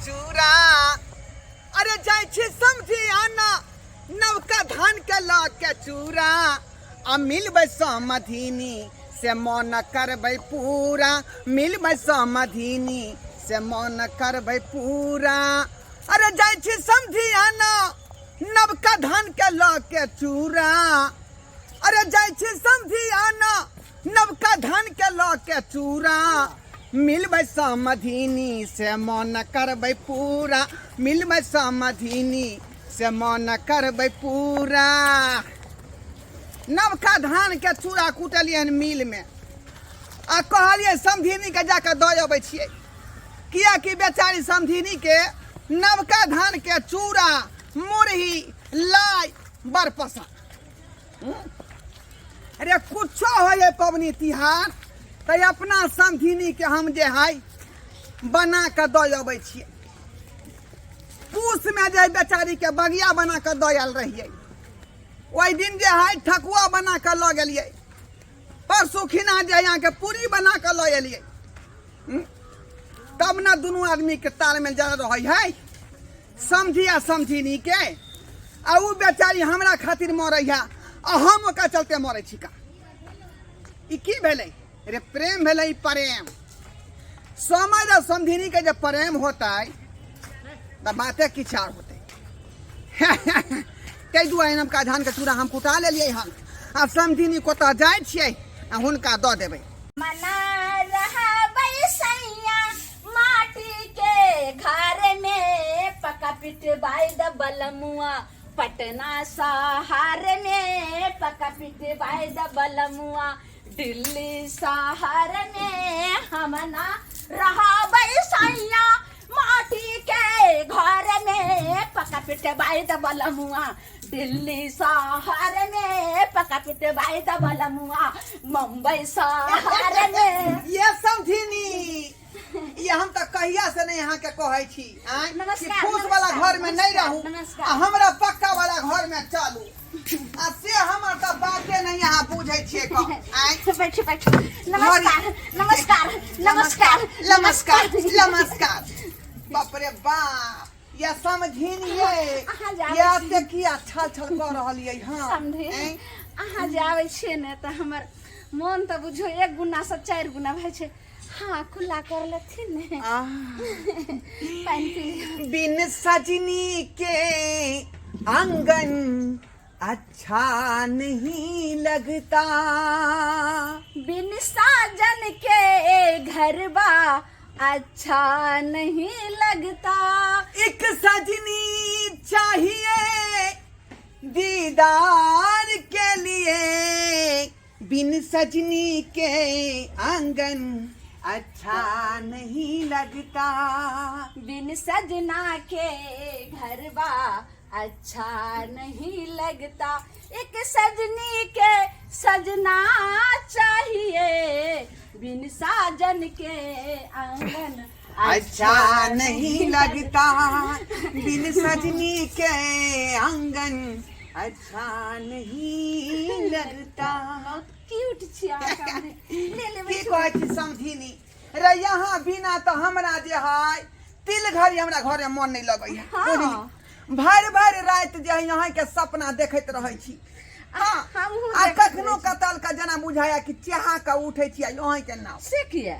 चूड़ा। अरे जाइ छी समझियाना नवका धान के लऽ के चूड़ा, आ मिलबै समधिनी से मन करबै पूरा, मिलबै समधिनी से मन करबै पूरा। अरे जाइ छी समझियाना नवका धान के लऽ के चूड़ा, अरे जाइ छी समझियाना नवका धान के लऽ के चूड़ा, मिलबै समधिनी से मन करबै पूरा, मिलबै समधिनी से मन करबै पूरा। नवका धान के चूड़ा कुटलियै हन मिल में, आ कहलियै समधिनी के जाके दऽ अबै छियै, कियाकि बेचारी समधिनी के नवका धान के चूड़ा मुरही लाइ बड़ पसंद। अरे कुछो होइ है पबनी तिहार तऽ अपना समधिनी के हम जे है बना कऽ दऽ अबै छियै। पूस में जे बेचारी के बगिया बना कऽ दऽ आयल रहियै, ओहि दिन जे है ठकुआ बना कऽ लऽ गेलियै, परसू खिना जे अहाँके पूरी बना कऽ लऽ एलियै। तब ने दुनू आदमी के तालमेल ज्यादा रहै है, समझी आ समझिनी के। आ उ बेचारी हमरा खातिर मरै है आ हम ओकरा चलते मरै छी का। ई की भेलै रे? प्रेम भेलै ई प्रेम। समय र समधिनी के जब प्रेम होता है तो बाते किछु आर होते। ताहि दुआरे नमका धान के चूड़ा हम कुटा लेलियै हन। आब समधिनी कतऽ जाइ छियै आ हुनका दऽ देबै। मना रहबै सैया माटी के घर में, पका पिटवाई द बलमुआ पटना शहर में, पका पिटवाई द बलमुआ दिल्ली शहर में। हम ना रहबै सैया माटी के घर में, पका पिटवाई द बलमुआ दिल्ली शहर में, पका पिटवाई द बलमुआ मुंबई शहर में। ये समधिनी, ये हम तऽ कहिया से नहीं अहाँ के कहै छी, आँय? कि नमस्कार, फूस वाला नमस्कार, घर में नहीं रहू, नमस्कार। आ हमरा पक्का वाला घर में चलू, आ से हमर तऽ बाते नहीं अहाँ बुझै छियै कऽ, आँय? बैठू बैठू। नमस्कार नमस्कार नमस्कार नमस्कार नमस्कार। बाप रे बाप, या समझिन ये अहाँ जाबै या छी। से किया छल छल कऽ रहल ये? हाँ समझे ऐं? अहाँ जे आबै छियै ने तऽ हमर मोन तऽ बुझो एक गुना से चारि गुना भए छै। हाँ खुला कर लेथिन ने। आह, पानि पी लिअ। बिन सजनी के आंगन अच्छा नहीं लगता, बिन साजन के घरबा अच्छा नहीं लगता, एक सजनी चाहिए दीदार के लिए, बिन सजनी के आंगन अच्छा नहीं लगता, बिन सजना के घरबा अच्छा नहीं लगता, एक सजनी के सजना चाहिए, बिन साजन के आंगन अच्छा नहीं लगता, बिन सजनी के आंगन अच्छा नहीं लगता। बहुत क्यूट छी अहाँ सब। ले लेबै। की कहै छी समधिनी रे, यहाँ बिना तऽ हमरा जे है तिल घड़ी हमरा घरे मन नहीं लगै है। बुझली? भरि भरि राति जे है यहाँ के सपना देखैत रहै छी। हाँ, हमहूँ आ देखैत कखनो रहै छी। कतल के जेना बुझाया कि चेहा के उठै छी आ अहीं के नाव। से किया?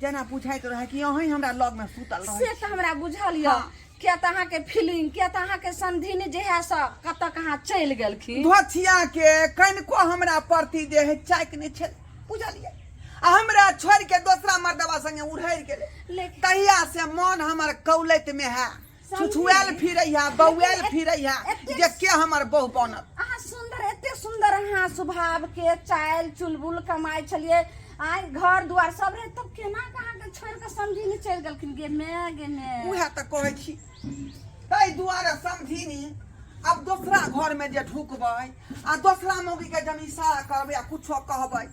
जेना बुझाइत रहै कि अहीं हमरा लग में सुतल रहै से छी। तऽ हमरा बुझल यऽ। किया तऽ अहाँके फीलिंग, किया तऽ अहाँके समधिनी जहिया से कतऽ कहाँ चलि गेलखिन, धोथिया के कनिको हमरा प्रति जे है चाइक नहि छल, बुझलियै? आ हमरा छोड़ि के दोसरा मर्दबा संगे उड़हरि गेलै, लेकिन तहिया से मन हमर कौलैत में है, समझी। छुछुआयल फिरै है, बौआयल लेकिन फिरै है एतेक जे के हमर बहु बनत। अहाँ सुंदर, एते सुंदर अहाँ स्वभाव के चालि चुलबुल कमाइ छलियै, आइ घर दुआर सब रहे, तब केना के अहाँके छोड़ि के समधिनी चलि गेलखिन? गे मे गे मे। उएह तऽ कहै छी, ताहि दुआरे समधिनी आब दोसरा घरमे जे ढुकबै आ दोसरा मौगीके जब इशारा करबै आ कुछो कहबै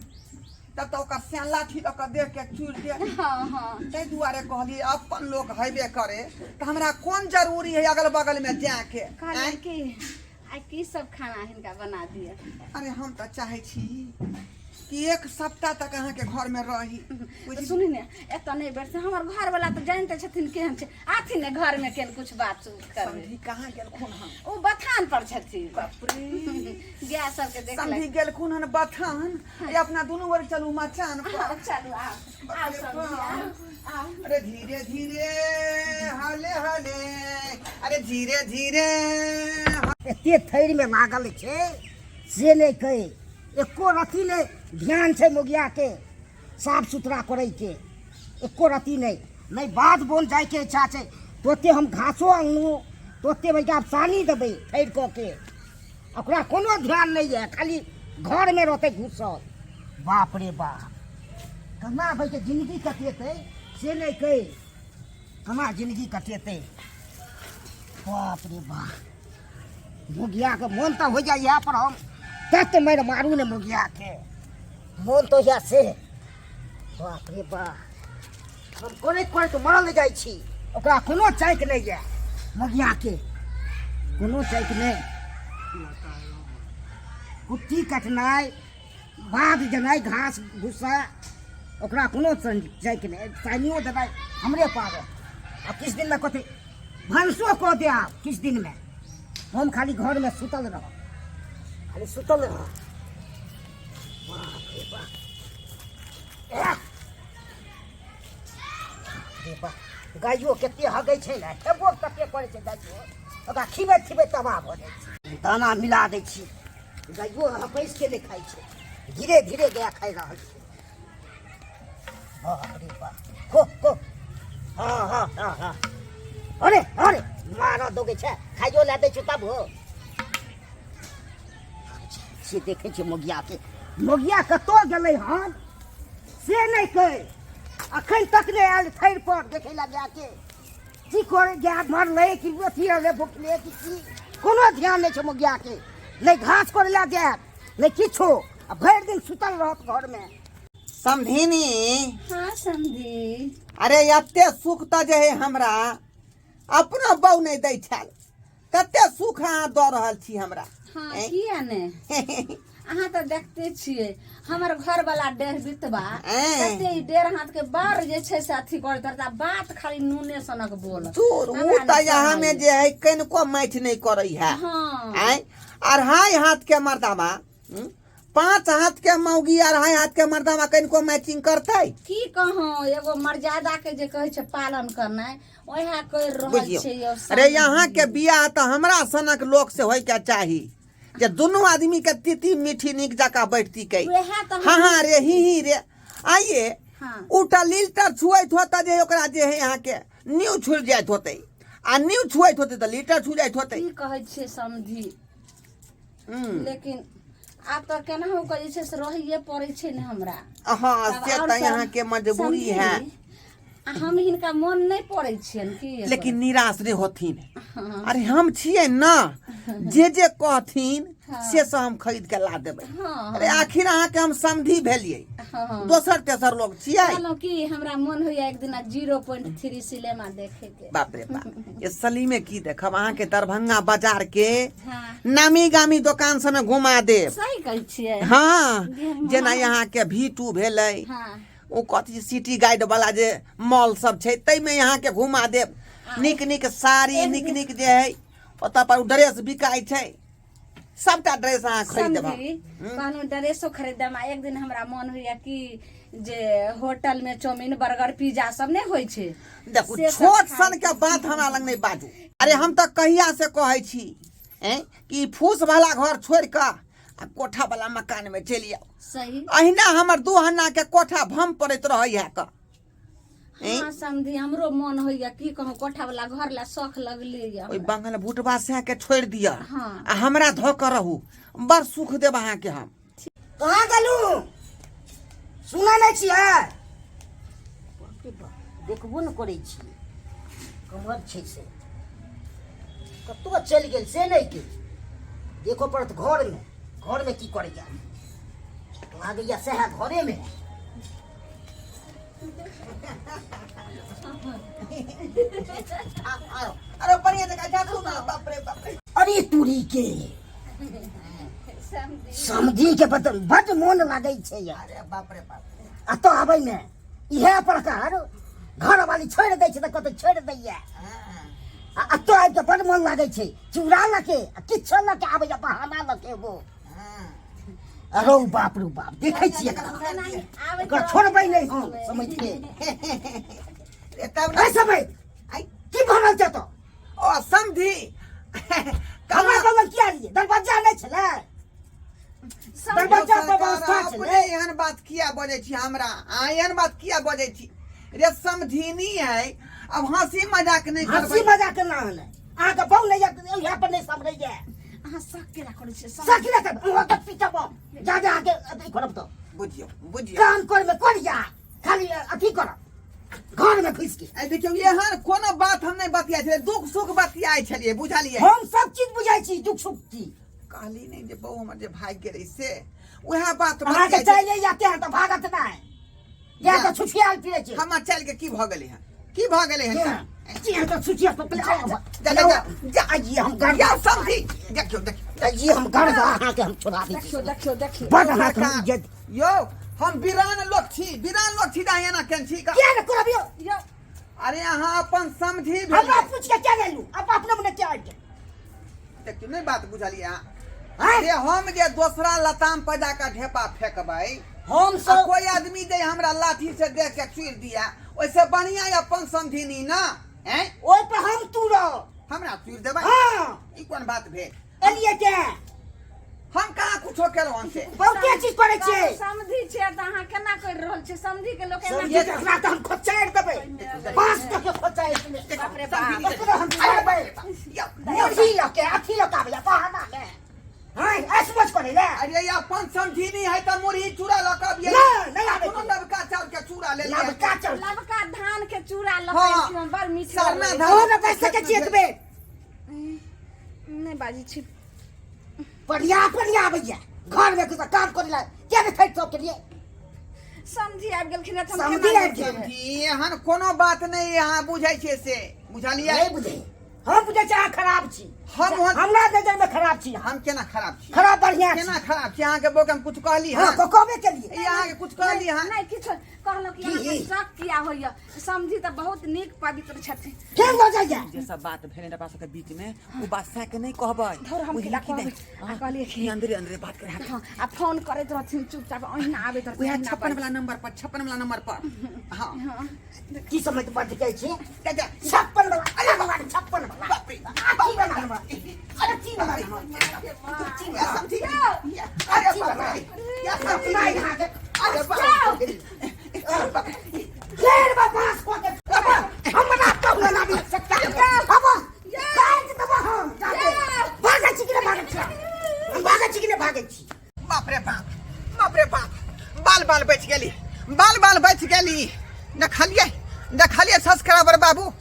तब तऽ ओकर सियान लाठी लऽ कऽ देह के चूरि देत। हाँ हाँ ताहि दुआरे कहलियै अपन लोक हेबे करे तऽ हमरा कोन जरूरी है अगल बगल में जाके। कहलियै आँय? कि आइ की सब खाना हिनका बना दिअ? अरे हम तऽ चाहै छी कि एक सप्ताह तक अहाँके घर में रही। तऽ सुनी ने, एतऽ नहि बैठते, हमर घरवाला तऽ जानिते छथिन केहन छै। आथिन ने घर में, केहन कुछ बात करबै। समधी कहाँ गेलखुन हन? ओ बथान पर छथिन। बाप रे, गाय सबके देख। समधी गेलखुन हन बथान, ये अपना दुनू गोरे चलू मचान पर। हाँ, चलू, आउ आउ समधी, आउ आउ। अरे धीरे धीरे, हले हले, अरे धीरे धीरे। एते थैरमे लागल छै से नहि कहै, एको रत्ती नहि ध्यान छै मोगियाके साफ सुथरा करैके, एको रत्ती नहि। नहि बाध बोन जाइके इच्छा छै। तोते हम घासो अनलहुँ, तोते भैया आब सानी देबै थैर कऽ के, ओकरा कोनो ध्यान नहि यऽ, खाली घरमे रहतै घुसल। बाप रे बाप, केना भाइके जिन्दगी कटेतै से नहि कहै, केना जिन्दगी कटेतै। बाप रे बाप, मुगियाके मोन तऽ होइ जाइए पर हम तत मारि मारू ने, मुगियाके मोन तऽ होइए से। बाप रे बाप, हम करैत करैत मरल जाइ छी, ओकरा कोनो चैक नहि यऽ, मुगियाके कोनो चैक नहि। कुट्टी कटनाइ, बाध जेनाइ, घास भूसा, ओकरा कोनो चैक नहि। सानियो देनाइ हमरे पाबत। आ किछु दिनमे कथी भनसो कऽ देब किछु दिनमे, हम खाली घरमे सुतल रहब, खाली सुतल रहब। बाप रे बाप, एह! रे बाप, गाइयो कते हगै छै ने, खेबो कते करै छै गाइयो, ओकरा खिबैत खिबैत तबाह भऽ जाइ छै। दाना मिला दै छी, गाइयो हपैस के नहि खाइ छै, धीरे धीरे गाय खाइ रहल छै। बाप रे बाप, खो खो, हँ हँ हँ हँ, अरे अरे, मारऽ दौगै छै, खाइयो लए दै छै तब हो से। देखै छियै मोगियाके, मोगिया कतऽ गेलै हन से नहि कहै, अखन तक नहि आयल थैर पर देखै लए गायके। की करे, गाय मरलै कि अथी रहलै, भुखले कि की, कोनो ध्यान नहि छै मोगियाके। नहि घास करै लए जायत, नहि किछो, आ भरि दिन सुतल रहत घरमे। समधिनी। हाँ समधी। अरे एते सुख तऽ जे है हमरा अपनो बहू नहि दै छल, कते सुख अहाँ दऽ रहल छी हमरा। हाँ। किया ने, अहाँ तऽ देखते छियै हमर घर वाला डेढ़ बितबा कते ई डेढ़ हाथ के बार जे छै से अथी करैत रहता, बात खाली नूने सनक बोल। दूर ओ हमरा तऽ नहि यहाँ में सहल। जे है कनिको मैच नहि करै है। हाँ। आँय, अढ़ाई हाथ के मर्दामा, 5 हाथ के मौगी, अढ़ाई हाथ के मर्दामा कनिको मैचिंग करतै? की कहूँ, एगो मर्यादा के जे कहै छै पालन करनाइ, ओएह करि रहल बुझियौ छै यौ। अरे यहाँ के बियाह तऽ हमरा सनक लोक से होय के चाही जे दुनू आदमी के तीती मीठी नीक जकाँ बैठती कै। वएह तऽ। हाँ हाँ रे, ही ही रे, आइए। हाँ। उटा लीलटर छुअैत होता जे ओकरा जे है यहाँ के न्यू छुटि जाइत होतै, आ न्यू छुअैत होतै तऽ लीटर छू जाइत होतै। की कहै छियै समधी, लेकिन आब तऽ केनाहु कऽ जे छै से रहैए पड़ै छै ने हमरा। हाँ। तब से आओर तऽ सब यहाँ के मजबूरी समझी? है। आ हम हिनका मोन नहि पड़ै छियनि की? लेकिन निराश नहि होथिन। हाँ। अरे हम छियै ने, जे जे कहथिन से सब हम खरीद के ला देबै। हाँ। अरे आखिर अहाँके हम समधी भेलियै, हाँ। दोसर तेसर लोग छियै? कहलहुँ कि हमरा मोन होइया एक दिना 0.3 सिनेमा देखे के। बाप रे बाप, ये सलीमे की देखब, अहाँके दरभंगा बाजार के हाँ नामी गामी दोकान सबमे घुमा देब। सही कहै छियै? हाँ, जेना यहाँ के V2 भेलै, हाँ ओ कथी सिटी गाइड वाला जे मॉल सब छै, ताहिमे यहाँ के घुमा देब। नीक नीक साड़ी, नीक नीक जे है ओतऽ पर ड्रेस बिकाइ छै, सबटा ड्रेस अहाँ खरीद देब। समझी, कहलहुँ ड्रेसो खरीदम, आ एक दिन हमरा मन होइया कि जे होटल में चाउमीन बर्गर पिज्जा सब नहि होइ छै, देखू, से सब छोट खाइ। सन के बात हमरा लग नहि बाजू। अरे हम तऽ कहिया से कहै छी कि फूस वाला घर छोड़ि कऽ आ कोठा वाला मकान में चलि आउ। सही। अहिना हमर दू हन्ना के कोठा भम पड़ैत रहै है कऽ। हाँ समझी, हमरो मन होइया, की कहूँ, कोठा वाला घर ला शौख लगले या। ओहि बंगल भुटबा सह के छोड़ि दिअ हाँ। आ हमरा धऽ कऽ रहू, बड़ सुख देब अहाँके हम। कहाँ गेलू? सुनै नहि छियै? बाप रे बाप, देखबो ने करै छियै, कमर छै से कतौ चलि गेल से नहि के देखो पड़त घरमे। घरमे की करैया लागैया, सएह घरेमे। अरे बढ़िया जगह जा तू ना, बाप रे बाप रे। अरे तुरी के। समधी। समधी के बद बड मोन लागै छै यार। अरे बाप रे बाप। एतऽ आबैमे इएह प्रकार घरवाली छोड़ि दै छै तऽ कतौ छोड़ि दैया। आ एतऽ आबि कऽ बड मोन लागै छै, चूड़ा लऽ के आ किछो लऽ के आबैया, बहाना लऽ के एगो। अरौ बाप रो बाप, देखै छियै एकरा, एकरा छोड़बै नहि हम समझ के। रे तब ए समय की भऽ रहल छै एतऽ? ओ समधी, हमरा बगल किया एलियै? दरवाजा नहि छलै? दरवाजा पर व्यवस्था अपने छलै। एहन बात किया बजै छी हमरा? अहाँ एहन बात किया बजै छी रे? समधिनी है, अब हंसी मजाक नहि हंसी करबै। मजाक ना होलै। अहाँके बहु नहि यऽ, इएह पर नहि सम्हरैया। अहाँ शक केना करै छियै? सख ले तऽ अहाँ के पीटब जा जा अहाँके अथी करब तऽ। बुझियौ, बुझियौ। काम करमे करिया खाली अथी करब घरमे घुसि के। ए देखियौ, एहन कोनो बात हम नहि बतियाइ छलियै, दुख सुख बतियाइ छलियै, बुझलियै? हम सब चीज बुझै छी, दुख सुख की। कहली नहि जे बहु हमर जे भागि गेलै से उएह बात अहाँके बतियाइ छलियै। चलि जाते हैं तऽ भागत नहि, या तऽ छुछियाल फिरै छै। हमर चलि के की भऽ गेलै हन? की भऽ गेलै हन? की तऽ छुछिया पकड़ जा जा जा जा। आइए हम घर या समझी, देखियौ, देखियौ। आइए हम घर अहाँके हम छोड़ा दै छी। देखियौ, देखियौ, देखियौ। बड अहाँके हम इज्जत। यौ, हम वीरान लोक छी, वीरान लोक छी, तऽ एना केन छी? किया ने करबियौ? यौ, अरे अहाँ अपन समझी भेलियै। हमरा पूछ के क्या लेलू? अब अपने मने क्या आबि गेल? देखियौ, नहि बात बुझलियै अहाँ। आँय? अरे हम जे दोसरा लताम पर जाकऽ ढेपा फेकबै हम आ सब कोई आदमी जे हमरा लाठी से देख के चुरि दिया, ओहिसे बढ़िया अपन समधिनी ना हैं। ओहि पर हम तूरब। हमरा चुरि देबै? हाँ। ई कोन बात भेल? एलियै के हम कहाँ कुछो केलहुँ हन से? बहुते चीज करै छियै। समधी छियै तऽ अहाँ केना करि रहल छियै? समधी के लोक एना समझी के हमरा तऽ हम खोचारि देबै, बाँस दऽ के खोचारि देबै। बाप रे बाप। ओकरो हम छोड़बै? मुर्गी लऽ के अथी लऽ के आबैया बहाना मे। हाँ, ऐश मौज करै ले। अरे ई अपन समधिनी है तऽ मुरही चूड़ा लऽ कऽ अबियै। नहि, नहि आबै। कोनो नबका चाउर के चूड़ा ले लिअ। लबका चाउर। लबका धान के चूड़ा लऽ हाँ। के एलखिन हन, बड़ मीठ सरना लगै। धान। अहाँ ने बाजि सकै छी एक बेर? नहि बाजै छी। बढ़िया बढ़िया आबैया घर में घुसा काम करै ला किया नहि थाकि सब के लिए। समझी आबि गेलखिन हँ तऽ हम समझी केना आबि गेल। समझी, एहन कोनो बात नहि अहाँ बुझै छियै से, बुझलियै? नहि बुझै, हम बुझै छी अहाँ खराब छी। हम हमरा नजर में खराब छी। हम केना खराब छी? खराब बढ़िया छी। केना खराब छी? अहाँके बौक हम कुछ कहली? हाँ, हँ, कहबे केलिए। ई अहाँके कुछ कहली? हँ। नहि, किछु कहलहुँ कि की? अहाँके शक किया होइया? समझी तऽ बहुत नीक पवित्र छथिन। केहन लऽ जाइया? जे सब बात भेलै अपना सबके बीच में, ओ बात सह के नहि कहबै। धौर, हम बुझली केना कि नहि? कहबै? आ कहलियै कि ई अंदरे अंदरे बात करे। हाँ, आ फोन करैत रहथिन चुपचाप, ओहिना आबैत रहथिन। उएह ओहिना 56 वाला नंबर पर, 56 वाला नंबर पर, हाँ। हाँ। की समझ बच जाइ छी? जा जा। 56 वाला, अरे भगवान, 56 वाला। बाप रे। अथी वाला नंबर, अथी वाला नंबर। या समझी, अरे बाप रे, या समझी। अपना यहाँ के अरे बाप रे, अरे बाप रे। घेर में बांस को के हमरा कहू ना भी सकता अब काज तब हम जाके भागै छी कि नहि भागै छी? हम भागै छी कि नहि भागै छी? बाप रे बाप, बाप रे बाप, बाल बाल बचि गेली, बाल बाल बचि गेली। देखलियै, देखलियै सब्सक्राइबर बाबू,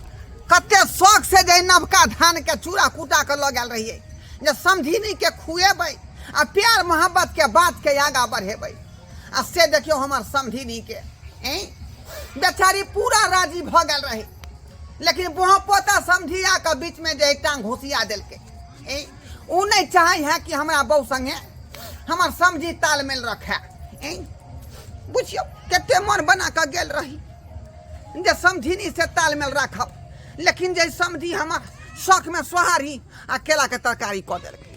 कते शौक से जे नवका धान के चूड़ा कुटा के लऽ गेल रहियै जे समधिनी के खुएबै आ प्यार मोहब्बत के बात के आगा बढ़ेबै, आ से देखियौ हमर समधिनी के ऐं बेचारी पूरा राजी भऽ गेल रही, लेकिन बोह पोता समझिया के बीच में जे टांग घुसिया देलकै। ऐं उ नहि चाहै है कि हमरा बहू संगे हमर समझी तालमेल रखै। ऐं बुझियौ कते मन बना कऽ गेल रही जे समधिनी से तालमेल राखब, लेकिन जे समझी हमर शौक में सोहारी आ केला के तरकारी कऽ देलकै।